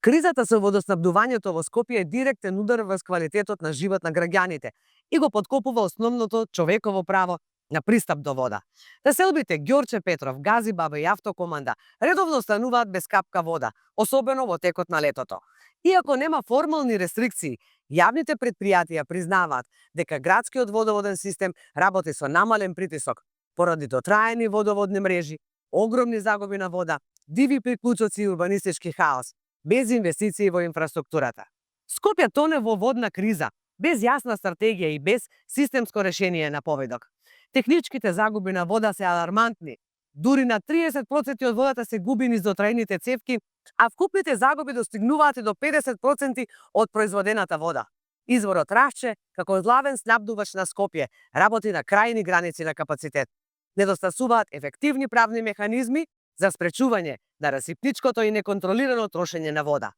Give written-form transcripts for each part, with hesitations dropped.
Кризата со водоснабдувањето во Скопје е директен удар врз квалитетот на живот на граѓаните и го подкопува основното човеково право на пристап до вода. Населбите Ѓорче Петров, Гази Баба и Автокоманда редовно остануваат без капка вода, особено во текот на летото. Иако нема формални рестрикции, јавните предпријатија признаваат дека градскиот водоводен систем работи со намален притисок поради дотраени водоводни мрежи, огромни загуби на вода, диви приклучоци и урбанистички хаос, без инвестиции во инфраструктурата. Скопје тоне во водна криза, без јасна стратегија и без системско решение на поведок. Техничките загуби на вода се алармантни. Дури на 30% од водата се губи низ дотраените цевки, а вкупните загуби достигнуваат и до 50% од производената вода. Изворот Равче, како главен снабдувач на Скопје, работи на крајни граници на капацитет. Недостасуваат ефективни правни механизми за спречување на расипничкото и неконтролирано трошење на вода.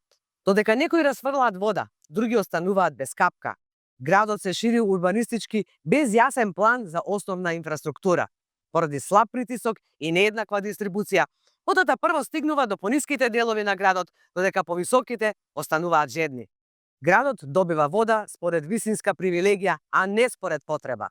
Додека некои расфрлаат вода, други остануваат без капка. Градот се шири урбанистички без јасен план за основна инфраструктура. Поради слаб притисок и нееднаква дистрибуција, водата прво стигнува до пониските делови на градот, додека повисоките остануваат жедни. Градот добива вода според висинска привилегија, а не според потреба.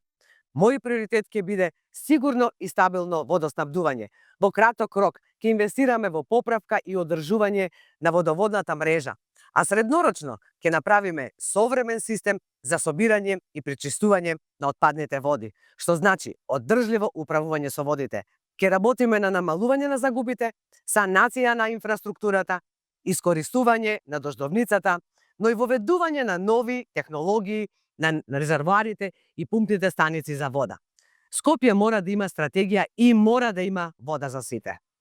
Мој приоритет ќе биде сигурно и стабилно водоснабдување. Во краток рок ќе инвестираме во поправка и одржување на водоводната мрежа, а среднорочно ќе направиме современ систем за собирање и пречистување на отпадните води, што значи оддржливо управување со водите. Ќе работиме на намалување на загубите, санација на инфраструктурата, искористување на дождовницата, но и воведување на нови технологии на резервоарите и пумпните станици за вода. Скопје мора да има стратегија и мора да има вода за сите.